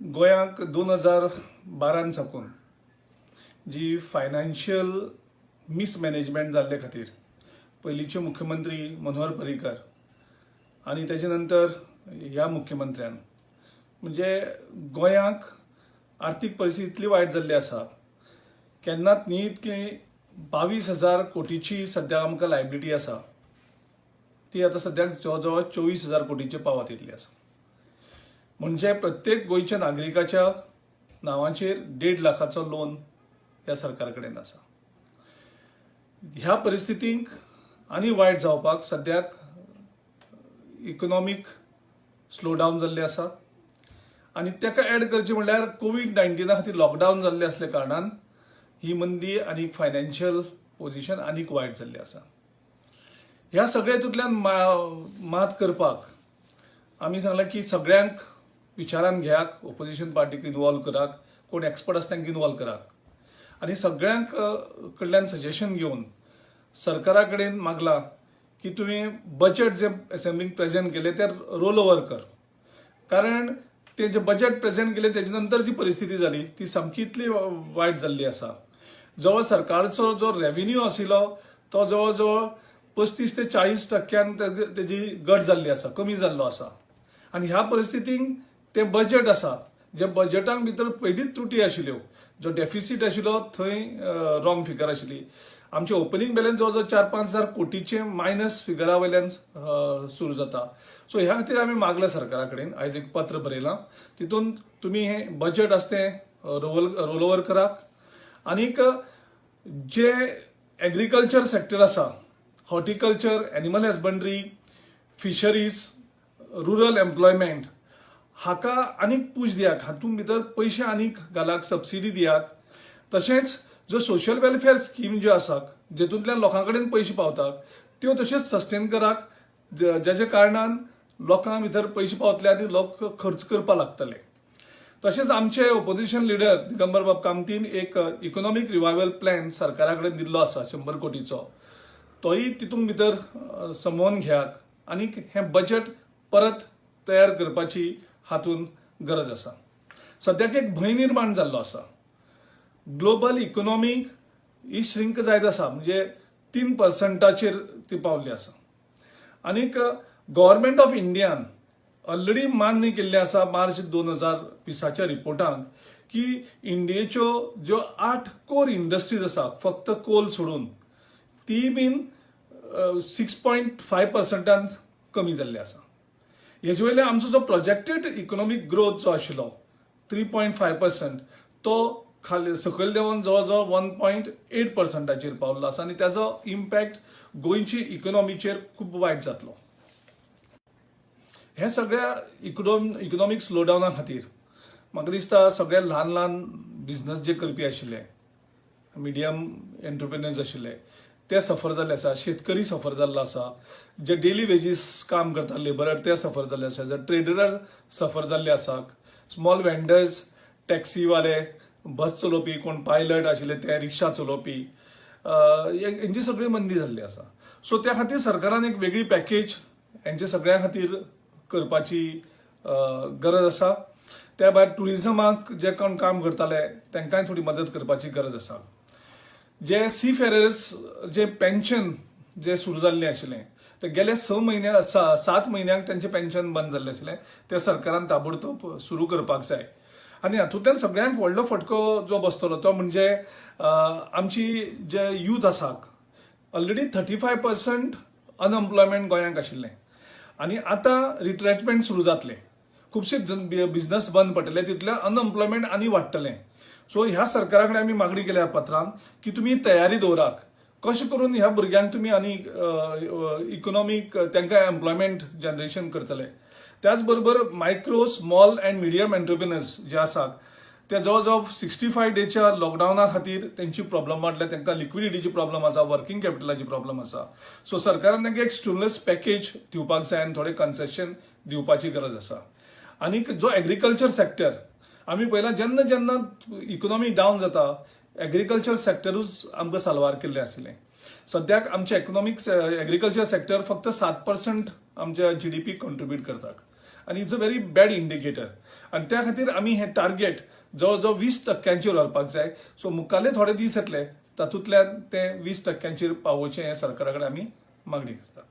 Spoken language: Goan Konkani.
गोंयाक 2012न साकून जी फायनान्शियल मिसमॅनेजमेंट जाल्ले खातीर पयलींचे मुख्यमंत्री मनोहर पर्रीकर आनी तेजे नंतर ह्या मुख्यमंत्र्यान, म्हणजे गोंयाक आर्थीक परिस्थिती इतली वायट जाल्ली आसा, केन्नाच न्ही इतकी. 22,000 कोटीची सद्या आमकां लायबिलिटी आसा. ती आतां सद्याक जवळ जवळ 24,000 कोटीचे पावत येयल्ली आसा. म्हणजे प्रत्येक गोंयच्या नागरिकाच्या नांवाचेर 1.5 लाखाचो लोन ह्या सरकारा कडेन आसा. ह्या परिस्थितीक आनी वायट जावपाक सद्याक इकॉनॉमीक स्लो डावन जाल्ले आसा आनी ताका एड करचें म्हणल्यार कोवीड 19 खातीर लॉकडावन जाल्लें आसल्या कारणान ही मंदी आनी फायनान्शियल पोझिशन आनीक वायट जाल्ली आसा. ह्या सगळ्या हितूंतल्यान मात करपाक आमी सांगलां की सगळ्यांक विचारान घेयात, ओपोजिशन पार्टीक इनवॉल्व करात, कोण एक्सपर्ट आसा तांकां इनवॉल्व करात आनी सगळ्यांक कडल्यान सजेशन घेवन सरकारा कडेन मागलां की तुमी बजेट जे असेंब्लीन प्रेझेंट केले ते रोल ओवर कर, कारण ते जे बजेट प्रेझेंट केले तेजे नंतर जी परिस्थिती जाली ती सामकी इतली वायट जाल्ली आसा. जवळ सरकारचो जो रेव्हेन्यू आशिल्लो तो जवळ जवळ 35 ते 40 टक्क्यान तेजी घट जाल्ली आसा, कमी जाल्लो आसा. आनी ह्या परिस्थितीन तें बजेट आसा, जे बजेटाक भितर पयलींच त्रुटी आशिल्ल्यो, जो डेफिसीट आशिल्लो थंय रॉंग फिगर आशिल्ली. आमचे ओपनिंग बॅलन्स जवळ जवळ 4-5 हजार कोटीचे मायनस फिगरा वयल्यान सुरू जाता. सो ह्या खातीर आमी मागलें सरकारा कडेन, आयज एक पत्र बरयलां, तितून तुमी हें बजेट आसा तें रोल ओवर करात आनीक जे एग्रीकल्चर सेक्टर आसा, horticulture, animal husbandry, fisheries, rural employment, हाका आनीक पूश दियात. हातूंत भितर पयशे आनीक घालात, सबसिडी दियात. तशेंच जो सोशल वेलफेअर स्कीम ज्यो आसात, जेतूंतल्यान लोकां कडेन पयशे पावतात, त्यो तश्योच सस्टेन करात, जेच्या कारणान लोकां भितर पयशे पावतले आनी लोक खर्च करपाक लागतले. तशेंच आमचे ओपोजिशन लिडर दिगंबर बाब कामतीन एक इकॉनॉमीक रिवायवल प्लॅन सरकारा कडेन दिल्लो आसा 100 कोटीचो, तोय तितून भितर समोवन घेयात आनी हें बजेट परत तयार करपाची हातून गरज आसा. सद्याक एक भंय निर्माण जाल्लो आसा. ग्लोबल इकॉनॉमीक ही श्रिंक जायत आसा, म्हणजे 3 पर्संटाचेर ती पावल्ली आसा. आनीक गव्हर्मेंट ऑफ इंडियान ऑलरेडी मान्य केल्लें आसा मार्च 2020च्या रिपोर्टान की इंडियेच्यो ज्यो आठ कोर इंडस्ट्रीज आसा, फक्त कोल सोडून, ती बीन 6.5 पर्संटान कमी जाल्ली आसा. हेजे वयल्यान आमचो जो प्रोजेक्टेड इकॉनॉमीक ग्रोथ जो आशिल्लो 3.5%, तो खाली सकयल देंवन जवळ जवळ 1.8 पर्संटाचेर पावल्लो आसा आनी ताजो इम्पॅक्ट गोंयची इकॉनॉमीचेर खूब वायट जातलो. हे सगळ्या इकॉनॉमीक स्लोडावना खातीर म्हाका दिसता सगळे ल्हान ल्हान बिझनस जे करपी आशिल्ले, मिडियम एंटरप्रिनर्स आशिल्ले, ते सफर जाल्ले आसा. शेतकरी सफर जाल्लो आसा, जे डेली वेजीस काम करता लेबरर ते सफर जाल्ले आसा, जे ट्रेडर सफर जाल्ले आसा, स्मॉल वेंडर्स, टॅक्सीवाले, बस चलोवपी, कोण पायलट आशिल्ले ते, रिक्षा चलोवपी, हेंची सगळी मंदी जाल्ली आसा. सो त्या खातीर सरकारान एक वेगळी पॅकेज हेंचे सगळ्यां खातीर करपाची गरज आसा. त्या भायर टुरिझमाक जे कोण काम करताले तांकांय थोडी मदत करपाची गरज आसा. जे सी फेरर्स जे पेन्शन जे सुरू जाल्लें आशिल्लें, ते गेले 6 म्हयन्या, 7 म्हयन्यांक तांचें पेन्शन बंद जाल्लें आशिल्लें, तें सरकारान ताबडतोब सुरू करपाक जाय. आनी हातूंतल्यान सगळ्यांक व्हडलो फटको जो बसतलो तो म्हणजे आमची जे यूथ आसा. ऑलरेडी 35% अनएम्प्लॉयमेंट गोंयांक आशिल्लें आनी आतां रिट्रेंचमेंट सुरू जातलें, खुबशे बिझनस बंद पडटले, तितलें अनएम्प्लॉयमेंट आनी वाडटलें. सो ह्या सरकारा कडेन आमी मागणी केल्या पत्रान की तुमी तयारी दवरात, कशें करून ह्या भुरग्यांक तुमी आनी इकॉनॉमीक तांकां एम्प्लॉयमेंट जनरेशन करतले. त्याच बरोबर micro, small and medium entrepreneurs जे आसात ते जवळ जवळ 65 डेच्या लॉकडावना खातीर तेंची प्रॉब्लम वाडल्या. तांकां लिक्विडिटीची प्रॉब्लम आसा, वर्किंग कॅपिटलाची प्रॉब्लम आसा. सो सरकारान तांकां एक स्टिम्युलस पॅकेज दिवपाक जाय आनी थोडे कन्सेशन दिवपाची गरज आसा. आनीक जो एग्रीकल्चर सेक्टर आमी पळयला, जेन्ना जेन्ना इकॉनॉमी डावन जाता, एग्रीकल्चर सेक्टरूच आमकां साल्वार केल्लें आशिल्लें. सद्याक आमचें इकॉनॉमीक एग्रीकल्चर सेक्टर फक्त 7% आमच्या जीडीपी कॉन्ट्रिब्यूट करतात. आनी it's a very bad indicator. आनी त्या खातीर आमी हें टार्गेट जवळ जवळ 20 टक्क्यांचेर व्हरपाक जाय. सो मुखारले थोडे दीस येतले, तातूंतल्यान ते 20 टक्क्यांचेर पावोवचें हें सरकारा कडेन आमी मागणी करतात.